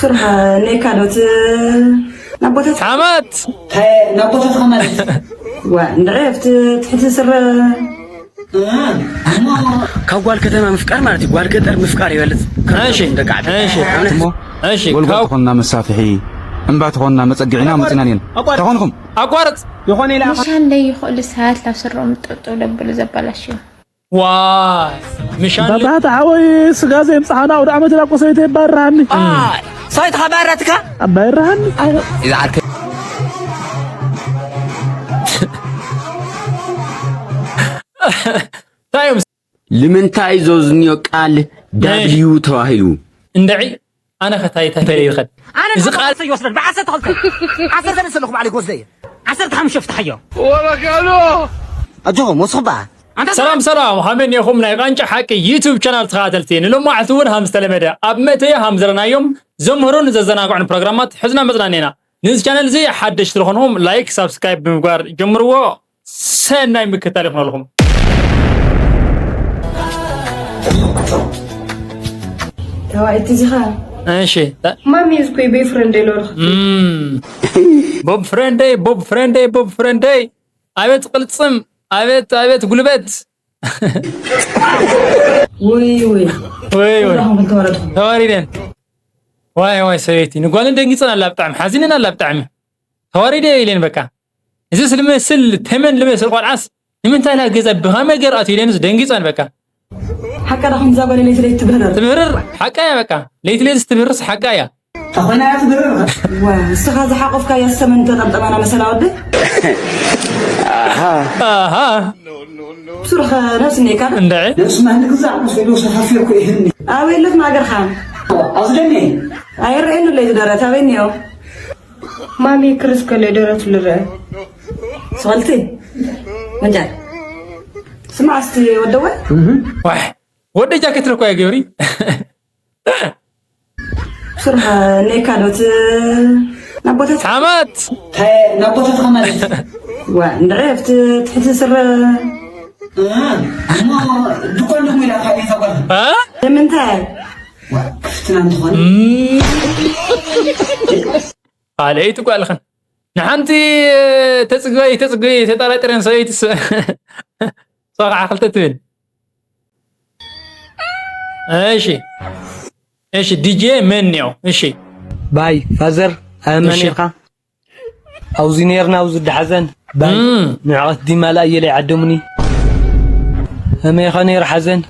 ስርሓ ነይ ካዶት ናቦታት ሓማት ናቦታትካ ማለት ዋ እንድዒ ኣብቲ ትሕቲ ስረ ካብ ጓል ከተማ ምፍቃር ማለት እዩ። ጓል ገጠር ምፍቃር ይበልፅ። እሺ ደቂ ዓዲ እሺ እሞ እሺ ጎልጎል ካብ ትኾንና መሳፍሒ እምባ ትኾንና መፀግዒና መፂና እኔን ተኾንኹም ኣቋርፅ ምሻን ደይኽእሉ ሰባት ናብ ስሮም ጠጠው ደብሉ ዘበላሽዮም። ዋይ ምሻን ባባታ ሓወይ ስጋ ዘይምፅሓና ኣውደ ዓመት ዳቆ ሰበይተ ይባርሃኒ ሰበይትኻ ባራትካ ኣባይርሃኒ እንታይ እዮም ልምንታይ ዞዝንዮ ቃል ዳብልዩ ተባሂሉ? እንደዒ ኣነ ከታይ እንታይ ይኸድ ኣነ እዚ ቃል ቃል ይወስደን ብዓሰርተ ክልተ ዓሰርተ ሰለኹ ባዕለይ ክወስደ እየ ዓሰርተ ሓሙሽተ ፍትሓዮ ኣጆኹም ወስኹባ ኣንተ ሰላም ሰላም ሃመን የኹም ናይ ቃንጫ ሓቂ ዩቱብ ቻናል ተኸታተልቲ ንሎማዕቲ እውን ሃም ዝተለመደ ኣብ መተየ ሃም ዝረናዮም ዘምህሩን ዘዘናግዑን ፕሮግራማት ሕዝና መፅናኔና ንዚ ቻነል እዚ ሓደሽ ስለኾንኹም ላይክ ሳብስክራይብ ብምግባር ጀምርዎ ሰናይ ምክታል ይኹነልኹም ተባኢት እዚኻ እሺ ማሚ ዝኮይ ቤፍረንድ የለወልክ ቦብ ፍሬንደይ ቦብ ፍሬንደይ ቦብ ፍሬንደይ ኣቤት ቅልፅም ኣቤት ኣቤት ጉልበት ውይ ውይ ወይ ወይ ኹም ተወረድኩም ተዋሪደን ዋይ ዋይ ሰበይቲ ንጓልን ደንጊፀን ኣላ ብጣዕሚ ሓዚነን ኣላ ብጣዕሚ ተዋሪደ ኢለን በቃ እዚስ ልመስል ተመን ልመስል ቆልዓስ ንምንታይ ላ ገዛ ብኸመይ ገር ኣትዩ ኢለን ደንጊፀን በቃ ሓቃ ዳኹም እዛ ጓል ለይቲ ለይቲ ትብህረር ትምህርር ሓቃ እያ በቃ ለይቲ ለይቲ ትምህርስ ሓቃ እያ ተኾይና እያ ትብርር ዋ ንስኻ ዝሓቆፍካ ያሰመን ተጠምጠማና መሰላ ወደ ኣሃ ሱርኸ ነብስ እኒካ እንደዒ ነብስ ማህሊ ግዛዕ ምስ ኢሉ ሰፋፊርኩ ይህኒ ኣበይ ለት ማገርኻ ኣብዚ ደኒ ኣይረአየኑ ለይቲ ደረት ኣበይ እኒዮ ማሚ ክርስ ከሎ ደረቱ ልረአ ስቐልቲ መጃል ስማዕ እስቲ ወደወ ዋይ ወደ ጃኬት ረኳ የገብሪ ስርሓ ነይ ካዶት ናቦታት ሓማት ናቦታትካ ማለት ዋ እንድዒ ኣብቲ ትሕቲ ስረ እሞ ድኮን ድኩም ኢላ ካብ ቤት ኣጓል እ? ንምንታይ ክፍትና እንትኾነ ካልኣይቲ ጓልኽን ንሓንቲ ተፅግበይ ተፅግበይ ተጠራጢረን ሰበይቲ ሶ ከዓ ክልተ ትብል እሺ እሺ ዲጄ መን እኒኦ እሺ ባይ ፋዘር ኣመን እሺ። ኢኻ ኣብዚ ነርና ኣብዚ ድሓዘን ባይ እም። ንዕቐት ዲማ ለኣየለይ ዓደሙኒ ከመይ ኢኻ ነይሩ ሓዘን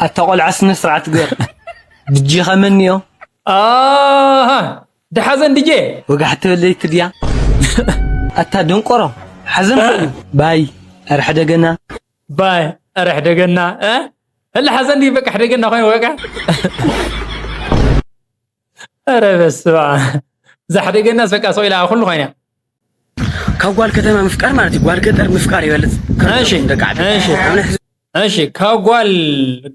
ኣታ ቆልዓ ስነ ስርዓት ገር ድጂኻ መን እዮ ኣሃ ድሓዘን ድጄ ወጋሕ ትበለይቲ ድያ ኣታ ደንቆሮ ሓዘን ኮይኑ ባይ ኣርሐደገና ባይ ኣረ ሕደገና እ? ህለ ሓዘን ድዩ በቃ ሕደገና ኮይኑ በቃ ኣረ በስመ ኣብ። እዛ ሕደገናስ በቃ ሰው ኢላ ኩሉ ኮይና ካብ ጓል ከተማ ምፍቃር ማለት እዩ። ጓል ገጠር ምፍቃር ይበልፅ። እሺ፣ ደቂ ዓዲ እሺ። ኣነ ሕዚ እሺ ካብ ጓል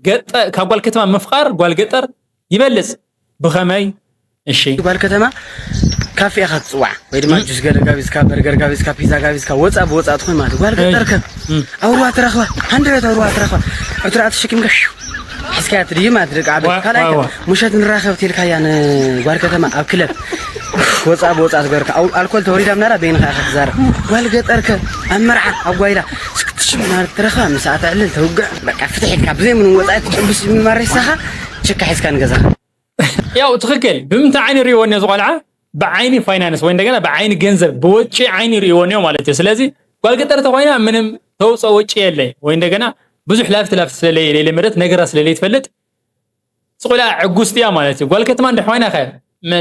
ገጠ ካብ ጓል ከተማ ምፍቃር ጓል ገጠር ይበልፅ ብኸመይ እሺ ጓል ከተማ ካፌ ኢኻ ትፅዋዕ ወይ ድማ ጁስ ገለ ጋቢዝካ በርገር ጋቢዝካ ፒዛ ጋቢዝካ ወፃ ብወፃ ትኾን ማለት እዩ። ጓል ገጠር ከ እም። ኣውርዋ ትረኽባ ሃንድረት ኣውርዋ ትረኽባ ዕትራ ተሸኪምካ ሽው ሒዝካያ ትድይብ ማለት ደቂ ዓበይቲ ዋ- ካልኣይ ከ ዋ- ዋ። ሙሸት ንራኸብ ትልካያ ንጓል ከተማ ኣብ ክለብ ወፃ ብወፃ ትገርካ ኣው- ኣልኮል ተወሪዳ ምናራ በይንኻ ኢኻ ትዛረብ ጓል ገጠር ከ ኣብ መርዓ ኣብ ጓይላ ስክትሽም ማለት ትረኽባ ምሳኣ ተዕልል ተውግዕ በቃ ፍትሕ ኢልካ ብዘይ ምንም ወፃኢ ትጭብስ ዝብል ማሬሳኻ ችካ ሒዝካ ንገዛኻ ያው ትኽክል ብምንታይ ዓይኒ ሪእዎ እኒኦ ዝቆልዓ ብዓይኒ ፋይናንስ ወይ እንደገና ብዓይኒ ገንዘብ ብወጪ ዓይኒ ሪእዎ እኒኦ ማለት እዩ ስለዚ ጓል ገጠር ተኮይና ምንም ተውፀ ወጪ የለይ ወይ እንደገና ብዙሕ ላፍቲ ላፍቲ ስለለይ ለይለመደት ነገራ ስለለይ ትፈልጥ ስቁላ ዕጉስቲ እያ ማለት እዩ ጓል ከተማ እንድሕር ኮይና ከ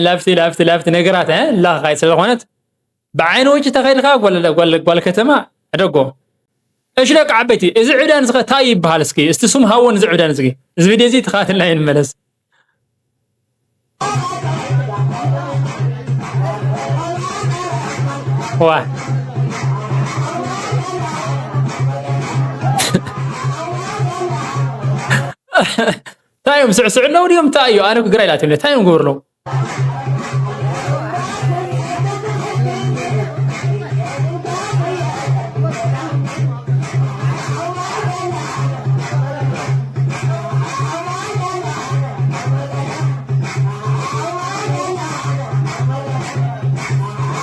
ላፍቲ ላፍቲ ላፍቲ ነገራት እ ላኻይ ስለዝኮነት ብዓይኒ ወጪ ተኸይድካ ጓል- ጓል ጓል ከተማ ዕደጎ እሺ ደቂ ዓበይቲ እዚ ዕብዳን እዚ ታይ ይበሃል እስኪ እስቲ ስም ሃወን እዚ ዕብዳን እዚ እዚ ቪድዮ እዚ ተኻትልና ይንመለስ ዋ እንታይ እዮም ስዕስዕ ኣለዉ ድዮም እንታይ እዩ ኣነ ግራ ኢላትዮም እንታይ እዮም ግብር ኣለዉ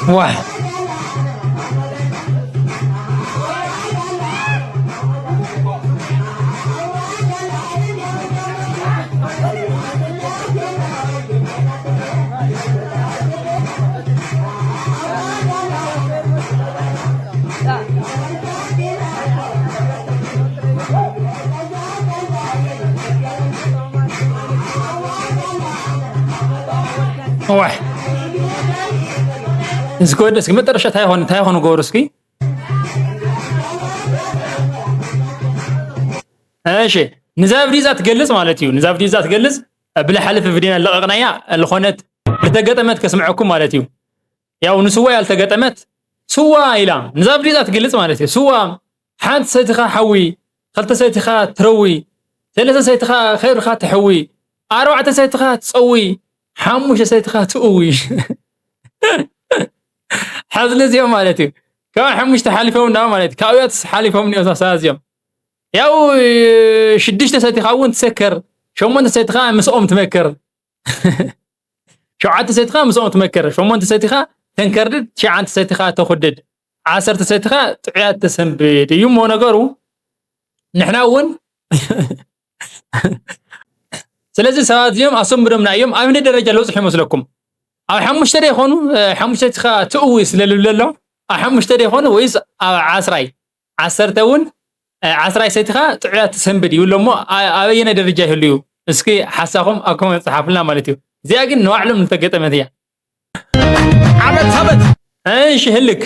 ዋይ። ዋይ። እስኪ ወደ እስኪ መጠረሻ እንታይ ይኾን እንታይ ይኾን ገበሩ እስኪ። እሺ፣ ንዛ ቪድዮ እዛ ትገልጽ ማለት እዩ። ንዛ ቪድዮ እዛ ትገልጽ ብልሓለፈ ቪድዮና ለቐቕናያ ዝኾነት ዝተገጠመት ከስምዐኩም ማለት እዩ። ያው ንስዋ ያልተገጠመት ስዋ ኢላ ንዛ ቪድዮ እዛ ትገልጽ ማለት እዩ። ስዋ ሓንቲ ሰቲኻ ሓዊ፣ ክልተ ሰቲኻ ትረዊ፣ ሰለስተ ሰቲኻ ከብድኻ ትሕዊ፣ ኣርባዕተ ሰቲኻ ትጸዊ፣ ሓሙሽተ ሰቲኻ ትእዊ። ሓዝሊ እዚኦም ማለት እዩ። ካብ ሓሙሽተ ሓሊፎም እና ማለት እዩ። ካብያት ሓሊፎም እኒኦም ሳሳ እዚኦም። ያው ሽዱሽተ ሰቲኻ እውን ትሰከር፣ ሸሞንተ ሰቲኻ ምስኦም ትመክር። ሸውዓተ ሰቲኻ ምስኦም ትመክር፣ ሸሞንተ ሰቲኻ ተንከርድድ፣ ትሽዓተ ሰቲኻ ተኹድድ፣ ዓሰርተ ሰቲኻ ጥዑያት ተሰንብድ እዩ እሞ ነገሩ። ንሕና እውን ስለዚ ሰባት እዚኦም ኣሰንብዶምና እዮም። ኣብ ክንደይ ደረጃ ዝበፅሑ ይመስለኩም? ኣብ ሓሙሽተ ዶ ይኾኑ? እ፣ ሓሙሽተ ሰቲኻ ትእዊ ስለ ዝብል ኣሎ። ኣብ ሓሙሽተ ዶ ይኾኑ ወይስ ኣብ ዓስራይ? ዓሰርተ እውን፣ እ፣ ዓስራይ ሰቲኻ ጥዑያት ትሰንብድ ይብሎ እሞ፣ ኣ-፣ ኣበየናይ ደረጃ ይህሉ እዩ? እስኪ ሓሳኹም ኣብ ኮመንት ጸሓፉልና ማለት እዩ። እዚኣ ግን ንባዕሎም ዝተገጠመት እያ። ዓመት ዓመት። እሺ፣ ህልክ።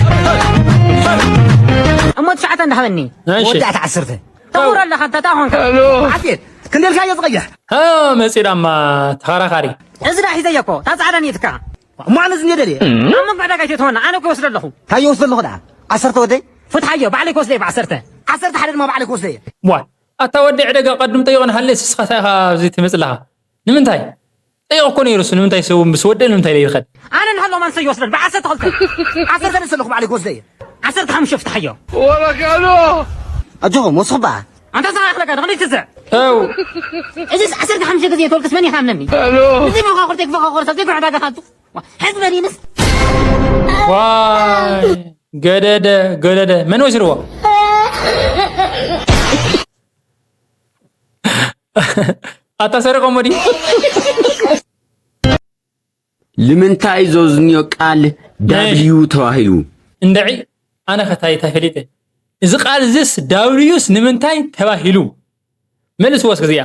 እሞ ትሽዓተ እንዳሃበኒ። እሺ። መወዳእታ ዓሰርተ። ተውር ኣለኻ፣ እንታይ ኾንካ? ሄሎ። ዓፍየት፣ ክንደልካዮ ዝቐይሕ? እ፣ መጺእ ዳማ ተኸራኻሪ። እዚ ዳ ሒዘዮ እኮ፣ እታ ጻዕዳ ኔትካ። እሞ ኣነ እዚ እንደ ደልየ። ኣብ መንጎ ዕዳጋ ኣይትእትወና፣ ኣነ እኮ ይወስዶ ኣለኹ። እንታይ ይወስዶ ኣለኹ ደኣ? ዓሰርተ ወደይ? ፍትሓዮ፣ ባዕለይ ክወስደ እየ ብዓሰርተ። ዓሰርተ ሓደ ድማ ባዕለይ ክወስደ እየ። ዋይ፣ ኣታ ወዲ ዕደጋ ቀድም ጠይቕ ንሃለይ፣ ስስኻ እንታይ ኢኻ ኣብዚ ትመጽእ ኣለኻ? ንምንታይ? ጠይቕ እኮ ነይሩ እሱ፣ ንምንታይ ሰብ ምስ ወደ ንምንታይ ይኸድ? ኣነ ንሃሎ ማን ሰብ ይወስደን? ብዓሰርተ ክልተ። ዓሰርተ ንስለኹ ባዕለይ ክወስደ እየ። ዓሰርተ ሓሙሽተ ፍትሓዮ። ወረካሎ። ኣጆኹም፣ ወስኹ በኣ። ኣንታ ስኻ ክለካ፣ ንኽልተ ትስዕ። ተው። እዚስ ዓሰርተ ሓሙሽተ ግዜ ተወልክስ መን ይሓምነኒ? ሄሎ። እዚ መኻኽርተይ ክፈኻኽር ሰብ ዘይኮነ ዕዳጋ ካቱ። ሕዝበ ዲንስ። ዋይ፣ ገደደ፣ ገደደ። መን ወሲድዎ? ኣታ ሰሪቖሞ ድዩ? ልምንታይ ዞዝንዮ ቃል እሺ። ዳብልዩ ተባሂሉ? እንደዒ፣ ኣነ ከ ታይ፣ ታይ ፈሊጠ? እዚ ቃል እዚስ ዳብልዩስ ንምንታይ ተባሂሉ? መልስዎ እስኪ እዚኣ።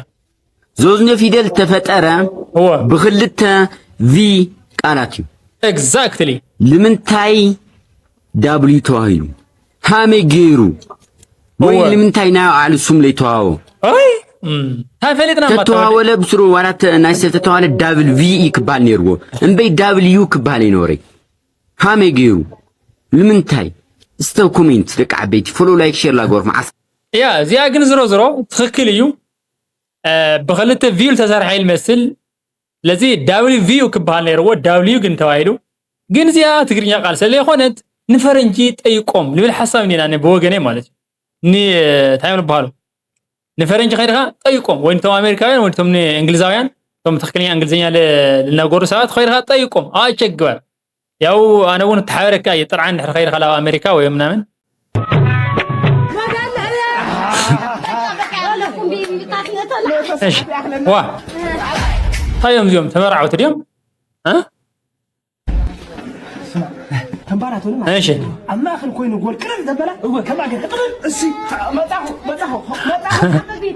ዞዝንዮ ፊደል ተፈጠረ እወ። ብኽልተ ቪ ቃላት እዩ። ኤግዛክትሊ። ልምንታይ ዳብልዩ ተባሂሉ? ሃመይ ገይሩ? ወይ እወ። ንምንታይ ናይ ባዕሉ ስም ለይተዋህቦ? ኦይ፣ እም፣ እንታይ ፈሊጥና እማ ተተዋህቦ ተወልደ? ለብስሩ ዋላ ተ-፣ ናይ ሰብ ተተዋህለ ዳብል ቪ ኢ ክበሃል ነይርዎ። እምበይ ዳብልዩ ክበሃል ኣይነበረይ። ሃመይ ገይሩ? ንምንታይ? እስተ ኮሜንት ደቂ ዓበይቲ፣ ፎሎ፣ ላይክ፣ ሼር ላገበርኩም። ዓስ- እያ፣ እዚኣ ግን ዝሮ ዝሮ ትኽክል እዩ። እ፣ ብኽልተ ቪው ዝተሰርሐ ይመስል። ስለዚ ዳብሊው ቪው ክበሃል ነይርዎ፣ ዳብሊው ግን ተባሂሉ። ግን እዚኣ ትግርኛ ቃል ስለ ዘይኮነት ንፈረንጂ ጠይቆም ልብል ሓሳብ እኒና፣ ኣነ ብወገነይ ማለት እዩ። ን-፣ እንታይ እዮም ዝበሃሉ? ንፈረንጂ ከይድኻ ጠይቆም፣ ወይ ንቶም ኣሜሪካውያን ወይ ንቶም ንእንግሊዛውያን፣ እቶም ትኽክለኛ እንግሊዝኛ ል-፣ ልናገሩ ሰባት ከይድኻ ጠይቆም፣ ኣቸግበር። ያው ኣነ እውን እተሓበረካ እየ፣ ጥርዓን እንድሕር ከይድኻ ላብ ኣሜሪካ ወይ ምናምን። እሺ፣ ዋ። እንታይ እዮም እዚኦም ተመራዕውቲ ድዮም? እ? ተንባራት ሆነ ማለት እሺ። ኣብ ማእከል ኮይኑ ጎል ቅርብ ዘበላ፣ እወ፣ ከማን ግን ቅርብ፣ እሺ፣ መጻኹ፣ መጻኹ፣ መጻኹ፣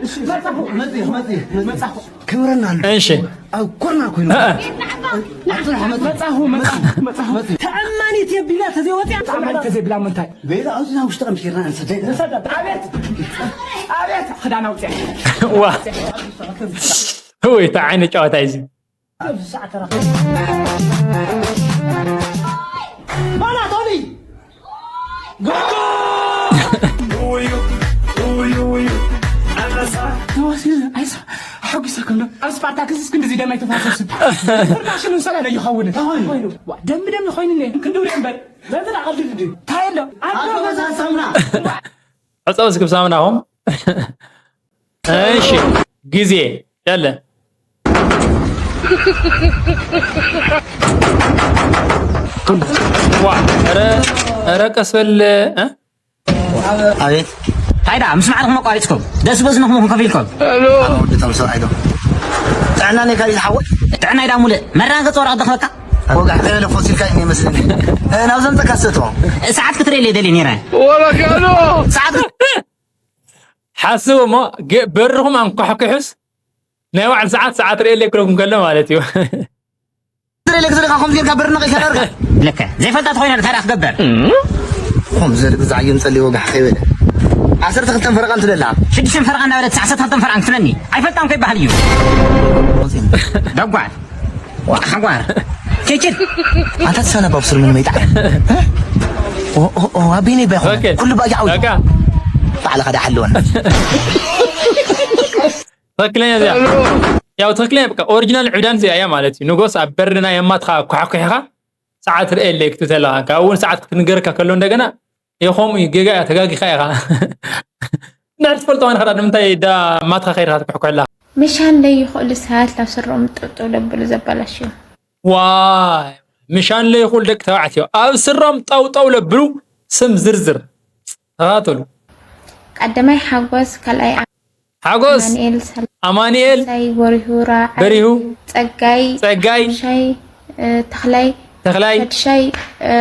እሺ፣ መጻኹ፣ መጺ፣ መጺ፣ መጻኹ። ክብረና ኣሎ። እሺ። ኣብ ኮርና ኮይኑ። እ፣ እ። መጻኹ፣ መጻኹ፣ መጻኹ፣ መጺ። ተኣማኒት የቢላ ተዘይወጽያ። ተኣማኒት ተዘይብላ ምንታይ? ቤላ፣ ኣብዚ ናብ ውሽጢ ቀምሽ ጌርና ንሰደድ። ንሰደድ። ኣቤት። ኣቤት። ክዳን ኣውጽያ። ዋ። ወይ፣ እንታይ ዓይነት ጨዋታ እዩ እዚ? ኣብዚ ሰዓት ተረኸብ። ባላ ቶኒ! ጎል! ውዩ፣ ውዩ፣ ውዩ፣ ኣነሳ። ተዋሲነ፣ ኣይሳ፣ ሓጒሰ ክንዶ። ኣብ ስፓርታክስስ ክንድዚ ደም ኣይተፋሰስን። ፍርዳሽን እንሰላለ ይኸውን። ተኾይኑ። ዋ፣ ደም ደም ይኾይን እኔ። ክንዲ ውሬ እምበር። በዚ ዳቐልድ ድዩ? እንታይ ኣሎ? ኣብ ኣብ ገዛ ሳሙና። ዕጸው እስኪ ብሳሙናኹም። እሺ፣ ግዜ የለ። ዋ ረ ረ ቀስ በል እ? ኣቤት። እንታይ ደኣ ምስ ማዕርኹም ኣቋሪጽኩም ደስ በዝንኹም ኢኹም ከፊልኩም። ኣወዲ ተምሰው ኣይዶ ጥዕና ነካ ኢልሓወ ጥዕናይ ደኣ ሙሉእ መራገጽ ወረቐት ደኽበካ። ወጋሕ ከበለ ፎሲልካ እዩ መስለኒ። ናብ ዘምጠካ ሰቶ ሰዓት ክትርእየለይ ደልየ ነይረ። ወላ ካሎ ሰዓት ሓስቡ እሞ ገ- በርኹም ኣንኳሕኩሑስ ናይ ባዕሉ ሰዓት ሰዓት ርእየለይ ክለኩም ከሎ ማለት እዩ። ትሬሌክ ዝሪኻ ከምዚ ኢልካ ብርንቕ ኢልካ ዳርጋ ለከ ዘይፈልጣ ተኾይና እንታይ ደኣ ክገብር። ኹም ዘርኢ ብዛዕዮም ጸሊ ወጋሕ ከይበለ ዓሰርተ ክልተን ፈረቓን ትደላ ሽዱሽተ ፈረቓ እንዳበለት ዓሰርተ ክልተ ፈረቓ ክፍለኒ ኣይፈልጣን ከይበሃል እዩ። ደጓል ሓጓር ኬችን ኣታ ትሰነ ባብ ስር ምን መይጣ ኣቤኔ ባይኹ ኦኬ። ኩሉ ባጃ ዓው በቃ ባዕልኻ ዳሓለወን ትክክለኛ እዚኣ ያው ትክክለኛ በቃ ኦሪጂናል ዕብዳን እዚኣ እያ ማለት እዩ። ንጎስ ኣብ በርድና የማትኻ ኳሕኩሕኻ ሰዓት ርእየለይ ክትብል ተለኻ ካብኡ እውን ሰዓት ክትንገረካ ከሎ እንደገና የኸምኡ እዩ ጌጋ እያ ተጋጊኻ ኢኻ። እንድሕር ትፈልጦ ኮይንካ ንምንታይ ዳ ማትኻ ከይድካ ትኩሕኩሕ ኣለኻ? ምሻን ለይኽእሉ ሰባት ላብ ስሮም ጠውጠው ለብሉ ዘባላሽዩ። ዋይ ምሻን ለይኽእሉ ደቂ ተባዕትዮ ኣብ ስሮም ጠውጠው ለብሉ። ስም ዝርዝር ተኸታተሉ። ቀዳማይ ሓጎስ፣ ካልኣይ ሓጎስ ኣማንኤል፣ ሳል- ኣማንኤል ሳይ በሪሁ፣ ራዓይ በሪሁ ጸጋይ ጸጋይ ሻይ እ፣ ተኽላይ ተኽላይ ሻድሻይ እ፣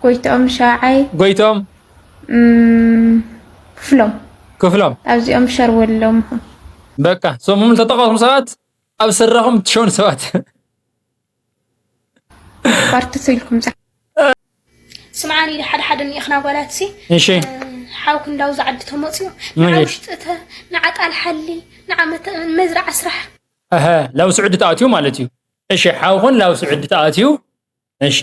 ጎይትኦም ሻዓይ ጎይቶም እም፣ ክፍሎም ክፍሎም ኣብዚኦም ሸርወሎም። በቃ ሶምም ተጠቐስኩም ሰባት ኣብ ስራኹም ትሸኑ ሰባት ባርትቱ ኢልኩም ጻ ስምዓኒ ሓደ ሓደ እኒኤኽና ጓላት ሲ እሺ ሓው ክንዳው ዝዓዲ ተመፅዮ ምን ንዓ እዩ? ውሽጢ እተ ንዓ ጣል ሓሊ ንዓ መተ- መዝራዕ ኣስራሕ ኣሀ ላብ ስዑዲ ተኣትዩ ማለት እዩ። እሺ ሓውኹን ላብ ስዑዲ ተኣትዩ። እሺ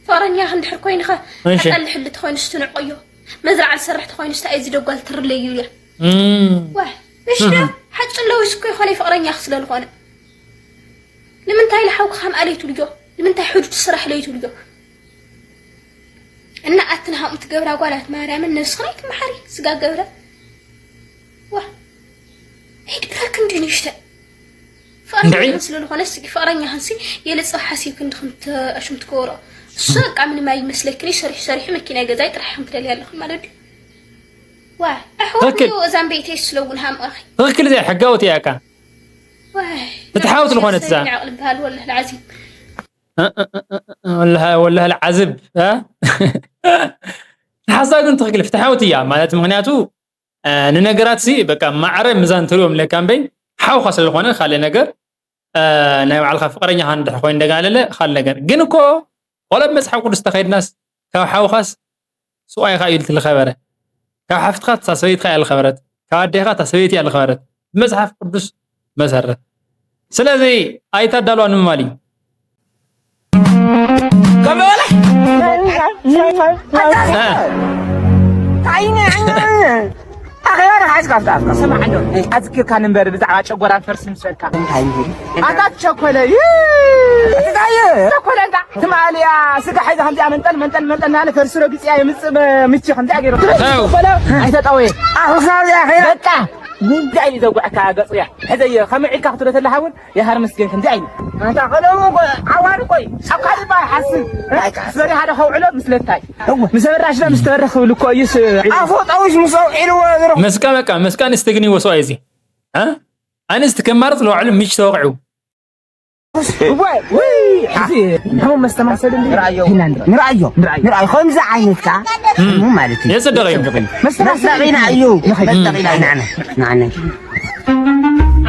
ፍቕረኛ ክንድሕር ኮይንኸ እሺ። ኣጣል ሕሊ ተኮይኑ ስትንቆዮ መዝራዕ ዝሰርሕ ተኮይኑ ስታ እዚ ደጓል ትርለዩ እያ እም፣ ዋ ምሽዳ ሓጭን ለዊስ እኮ ይኮነ ፍቕረኛ ስለ ዝኾነ ንምንታይ ለሓውካ ከም ኣለይትልዮ ንምንታይ ሕዱድ ስራሕ ለይትልዮ እና ኣትን ሃም ትገብራ ጓላት ማርያምን ነብስኽን ኣይትመሓሪ ስጋ ገብረ ዋ ኣይድብረክ እንዲ ንሽተ እንድዒ? ፍቕረኛ ስለ ዝኾነ ስጊ ፍቕረኛ ክንሲ የለጽ ሓሲብ ክንዲ ክንተ ኣሽም ትገብሮ እሱ በቃ ምንም ኣይመስለክን ሰሪሕ ሰሪሕ መኪና ገዛይ ጥራሕ ከም ትደልያ ኣለኹ ማለት እዩ ዋ ኣሕዋት ትክክል። እዛም ቤተይ ስለውን ሃምኣኺ ትክክል እዚኣ ሕጋውቲ እያ እካ ዋይ ፍትሓዊ ስለኾነት እዛ። ዓቕሊ በሃል ወላህ ለዓዚም ወላሂ ወላሂ ለዓዝብ እ? ሓሳብ ግን ትክክል ፍትሓውቲ እያ ማለት ምክንያቱ እ፣ ንነገራት ሲ በቃ ማዕረ ምዛን ትሪኦም ለካ እምበይ ሓውካ ስለዝኾነ ካልእ ነገር እ፣ ናይ ባዕልካ ፍቅረኛ እንድሕ ኮይኑ እንደገና ለለ ካልእ ነገር ግን እኮ ቆለብ መፅሓፍ ቅዱስ ተኸይድናስ ካብ ሓውካስ ስብኣይካ እዩ ልትልኸበረ ካብ ሓፍትካ እታ ሰበይትካ እያ ልኸበረት ካብ ኣዴካ እታ ሰበይቲ እያ ልኸበረት ብመፅሓፍ ቅዱስ መሰረት ስለዚ ኣይታዳልዋ ንምባል እዩ ኣኸባሪ ሓዝካ ኣፍካ ኣፍካ ሰማዕ ኣሎ ኣዝኪርካ ንንበር ብዛዕባ ጨጎራን ፈርሲ ምስበልካ ኣታ ትሸኮለ ሸኮለ እንታ ትማልያ ስጋ ሓይዛ ከምዚኣ መንጠል መንጠል መንጠል ናለ ፈርሲ ረጊፅያ የምፅእ ምቺ ከምዚኣ ገይሩ ኣይተጠወየ ኣኹሳዚያ በቃ ጉዳይ ዘጉዐካ ገፅያ ሕዘየ ከመይ ዒልካ ክትብሎ ተለካ እውን የሃር ምስገን ከምዚ ኣይነ ኣንታ ቀደሙ እኮ ዓዋር እኮ እዩ ኣብ ካልእ ባይ ሓስብ ዝበሪ ሓደ ከውዕሎ ምስለታይ ምስ በራሽ ዶ ምስ ተበረኽ ክብል እኮ እዩስ ኣፎ ጣዊሽ ምስ ኣውዒልዎ ዝረኹ መስቃ በቃ መስቃ ኣንስቲ ግን ይወስዋ እዚ እ? ኣንስቲ ከማርፅ ለዋዕሉ ምች ተወቕዑ ወይ ወይ እዚ ንሕሙም መስተማሰል እንዲ ንርኣዮ ሂና ንርኢ ንርኣዮ ንርኣዮ ከምዚ ዓይነትካ ሕሙም ማለት እዩ የፅድቕ እዩ መስተማሰል ኢና እዩ መጠቂና ኢና ንዓና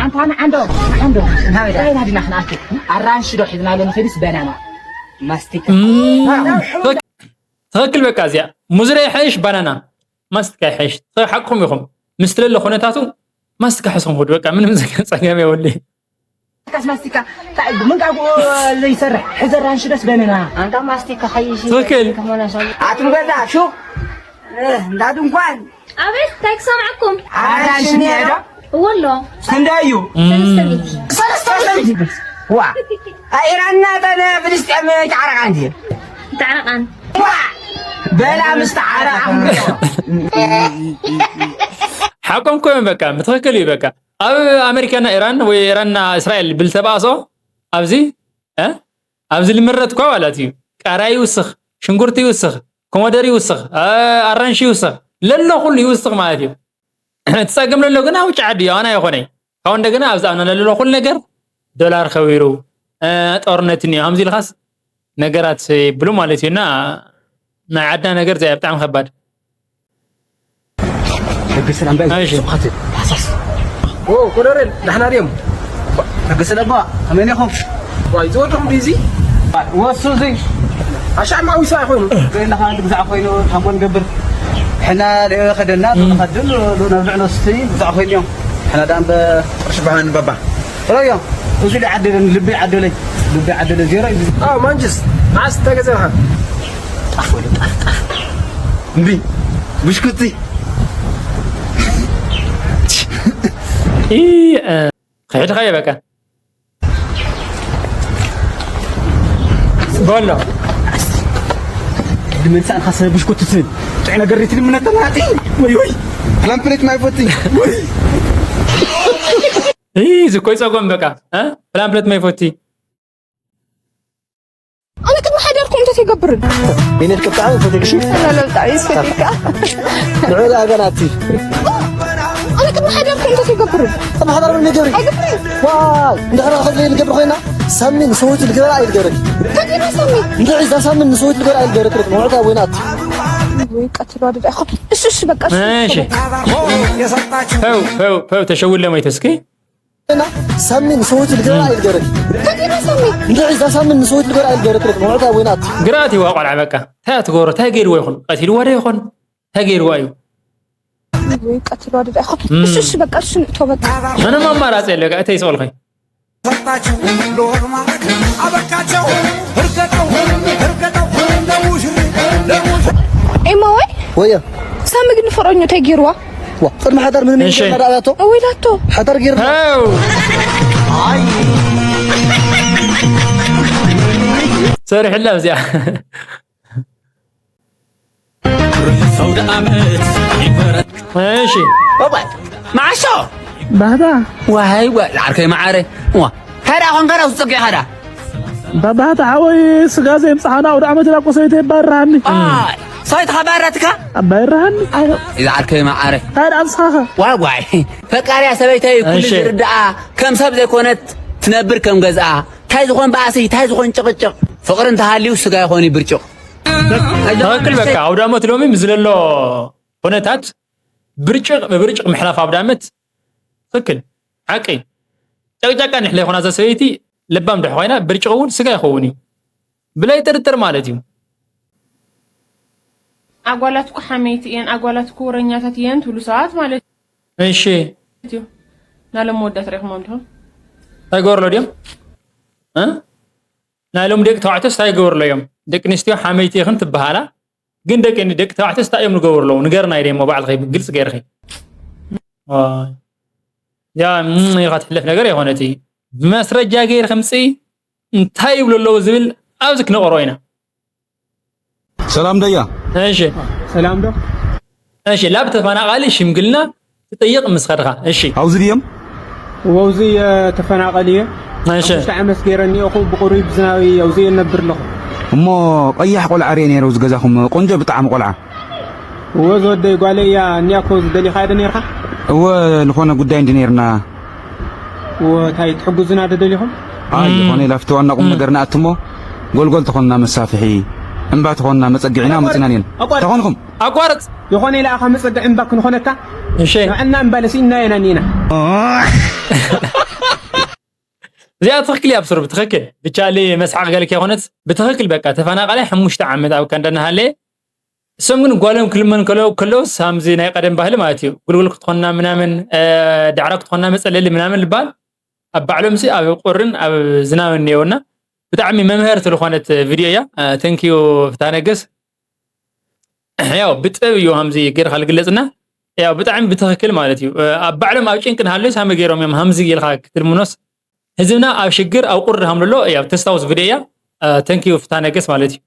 ኣንታ ንዓንዶ ንዓንዶ ናበይ ዲና ክንኣቱ ኣራንሺ ዶ ሒዝናሉ ንኸይድስ በናና ማስቲካ ትክክል በቃ እዚኣ ሙዝረ ይሐይሽ ባናና ማስቲካ ይሐይሽ ሓቅኹም ኢኹም ምስ ትለለ ኩነታቱ ማስቲካ ሕስኹም ክዱ በቃ ምንም ጸገም የወሊ ካስ ማስቲካ እንታይ ምንቃጉ ዘይሰርሕ ሕዘ ኣራንሺ ደስ በነና ኣንታ ማስቲካ ኸይሽ ትክክል ኣቱም ገዛ ሹቅ እንዳ ድንኳን ኣቤት እንታይ ክሰምዓኩም ኣራንሺ ኒዕዶ እወሎ ክንደይ እዩ ሰለስተ ሚእቲ ሰለስተ ሚእቲ ዋ ኣኢራንና በነ ፍልስጤም ይተዓረቃ እንዲ ተዓረቃን ዋ በላ ምስ ተዓረቃ ሓቆም ኮይም በቃ ምትክክል እዩ በቃ ኣብ ኣሜሪካና ኢራን ወይ ኢራንና እስራኤል ብልተባእሶ ኣብዚ እ? ኣብዚ ልምረት እኳ ማለት እዩ። ቃርያ ይውስኽ፣ ሽንጉርቲ ይውስኽ፣ ኮመደር ይውስኽ፣ ኣራንሺ ይውስኽ፣ ለሎ ኩሉ ይውስኽ ማለት እዩ። እቲ ጸገም ለሎ ግን ኣብ ውጭ ዓዲ እዩ፣ ኣና ይኾነይ። ካብኡ እንደገና ኣብዚ ኣና ለሎ ኩሉ ነገር ዶላር ከቢሩ፣ ጦርነት እኒኦ ከምዚ ኢልካስ ነገራት ይብሉ ማለት እዩ። እና ናይ ዓድና ነገር ዘያ ብጣዕሚ ከባድ። ሕጊ ሰላም ባይ እሺ። ስብሓት ታሕሳስ ኦ ኮሎኔል ዳሕና ድዮም? ሕጊ ሰላም ባ ከመይ ኢኹም? ዋይ ዝወደኹም ቢዚ ወሱ እዚ ኣሻዕ ማዊሳ ይኾኑ ገና ሓደ ግዛዕ ኮይኑ ታሞ ንገብር ሕና ለዮ ከደና ንኸድን ነብልዕ ነስቲ ግዛዕ ኮይኑ እዮም ሕና ዳም በ ቅርሺ በሃን ባባ ረዮ እዚ ሊዓደለን ልቢ ዓደለይ ልቢ ዓደለ ዜሮ እዩ ኦ ማንጅስ መዓስ ተገዘኻ ጣፍ ወደ ጣፍ ጣፍ እምቢ ብሽኩቲ ኢ ክሕድኻ እየ በቃ በሎ ድመንሳእን ካሰ ብሽኩቲ ትብል ጥዑይ ነገር ሪትል ምነጠናጢ ወይ ወይ ፕላምፕሌት ማይ ፎቲ እዚ እኮ ይፀጎም በቃ እ? ፕላምፕሌት ማይ ፎቲ ኣነ ቅድሚ ሓዳርኩም እንታይ ይገብርን ቤኔት ቅጣዕ ፎቴክሲ ለለልጣ ይስፈካ ንዑ ኣገናቲ ኣነ ቅድሚ ሓዳርኩም እንታይ ይገብርን ተማሓዳር ምን ይገብር ኣይገብርን ዋይ እንደኸና ከዚ ንገብር ኮይና ሳሚ ንሰውት ልገበራ ኣይልገበረክ ከዲና ሳሚ እንድዒ እዛ ሳሚ ንሰውት ልገበራ ኣይልገበረክ ማለት ወይናት ወይ ቀትሎ ኣደዳ እኮ እሺ እሺ በቃ እሺ እሺ ፈው ፈው ፈው ተሸውለ መይተ እስኪ እና ሳሚ ንሰውት ልገበራ ኣይልገበረክ ከዲና ሳሚ እንድዒ እዛ ሳሚ ንሰውት ልገበራ ኣይልገበረክ ማለት ወይናት ግራት ይዋ ቆልዓ በቃ እንታይ ትገብሮ እንታይ ገይርዎ ይኹን ቀቲልዎ ዶ ይኹን እንታይ ገይርዎ እዩ ወይ ቀትሎ ኣደዳ እኮ እሺ እሺ በቃ እሺ ንእቶ በቃ ምንም ኣማራፂ የለ እተይ ይሰልኸይ ኤማ ወይ ወየ ሳሚ ግን ፍቅረኛ እንታይ ገይርዋ ዋ ቅድሚ ሓዳር ምንም እሺ። ይገባዳቶ ወይ ላቶ ሓዳር ገይርና ው ሰሪሕላ እዚኣ ሰውደ ዓመት ይበረ እሺ መዓሾ ባህታ ዋይ ዋይ ዓርከይ መዓረ ዋ ታዲያ ኾንካ ዳስ ፀጊዕኻ ዳ ባባህታ ሓወይ ስጋ ዘይምፅሓና ወደ ዓመት ዳቆ ሰበይተ ይባርሃኒ ሰበይትኻ ባረትካ ኣባይርሃኒ ይዛ ዓርከይ መዓረ ታዲያ ንስኻኸ ዋይ ዋይ ፈቃሪያ ሰበይተይ ኩሉ እሺ። ዝርድኣ ከም ሰብ ዘይኮነት ትነብር ከም ገዝኣ እንታይ ዝኾን ባእሲ እንታይ ዝኾን ጭቕጭቕ ፍቕሪ እንተሃልዩ ስጋ ይኾን ብርጭቕ ትኽክል በቃ ኣውደ ዓመት ሎሚ ምስ ዘሎ ኩነታት ብርጭቕ ብብርጭቕ ምሕላፍ ኣውደ ዓመት ትኽክል ሓቂ ጨቅጨቃ ንሕለ ይኾና እዛ ሰበይቲ ለባም ድሕ ኮይና ብርጭቕ እውን ስጋ ይኸውን እዩ ብላይ ጥርጥር ማለት እዩ ኣጓላት እኮ ሓመይቲ እየን ኣጓላት እኮ ወረኛታት እየን ትብሉ ሰባት ማለት እሺ እዩ ናሎም መወዳት ሪኢኹሞም ዲኹም እንታይ ገበርሎ ድዮም እ? ናይ ሎም ደቂ ተባዕትዮ ስታይ ገበርሎ እዮም ደቂ ኣንስትዮ ሓመይቲ ይኽን ትበሃላ ግን ደቂ ደቂ ተባዕትዮ ስታይ እዮም ንገበርሎ ንገርና ኢለ እሞ ባዕልኸ ግልፂ ገይርኺ ዋይ። ያ እም፣ ኢኻ ትሕለፍ ነገር የኾነቲ ብመስረጃ ገይር ከምፅኢ እንታይ ይብሉ ኣለዉ ዝብል ኣብዚ ክነቕሮ ኢና ሰላም ደያ እሺ ሰላም ዶ እሺ ላብ ተፈናቓሊ ሽምግልና ትጠይቕ ምስ ኸድኻ እሺ ኣብዚ ድዮም ወውዚ ተፈናቐል እየ እሺ ሽተ ዓመት ገይረ እኒኦኹ ብቑሩይ ብዝናበይ ኣውዚ እነብር ኣለኹ እሞ ቀያሕ ቆልዓ ርየ ነይረ ኣብዚ ገዛኹም ቆንጆ ብጣዕሚ ቆልዓ እወ ዝወደይ ጓለይ እያ እኒኣኮ ዝደሊኻያ ዶ ነርካ እወ ዝኾነ ጉዳይ እንዲ ነይርና እወ እንታይ ትሕጉዝና ዶ ደሊኹም ኣይ ዝኾነ ኢላ ፍቲ ዋና ቁም ነገር ንኣት እሞ ጎልጎል ተኾንና መሳፍሒ እምባ ተኾንና መፀግዒና መፂና ኔን ተኾንኹም ኣቋርፅ ዝኾነ ኢላ ኣኻ መፀግዒ እምባ ክንኾነካ እሺ ንዕና እምባ ለሲእና የና ኒና እዚኣ ትኽክል እያ ብስሩ ብትኽክል ብቻሊ መስሓቕ ገልክ የኾነት ብትኽክል በቃ ተፈናቃላይ ሓሙሽተ ዓመት ኣብ ከንደናሃለ እሶም ግን ጓሎም ክልመን ከለዉ ከለውስ ሃምዚ ናይ ቀደም ባህሊ ማለት እዩ ጉልጉል ክትኾንና ምናምን ዳዕራ ክትኾንና መፀለሊ ምናምን ልበሃል ኣብ ባዕሎም ሲ ኣብ ቁርን ኣብ ዝናብን ነየውና ብጣዕሚ መምሀርቲ ዝኾነት ቪድዮ እያ ተንኪዩ ፍታነገስ ያው ብጥበብ እዩ ሃምዚ ገይርካ ልግለፅና ያው ብጣዕሚ ብትኽክል ማለት እዩ ኣብ ባዕሎም ኣብ ጭንቂ ንሃለዩ ሳሚ ገይሮም እዮም ሃምዚ ኢልካ ክትልምኖስ ህዝብና ኣብ ሽግር ኣብ ቁሪ ሃምልሎ ያው ተስታውስ ቪድዮ እያ ተንኪዩ ፍታነገስ ማለት እዩ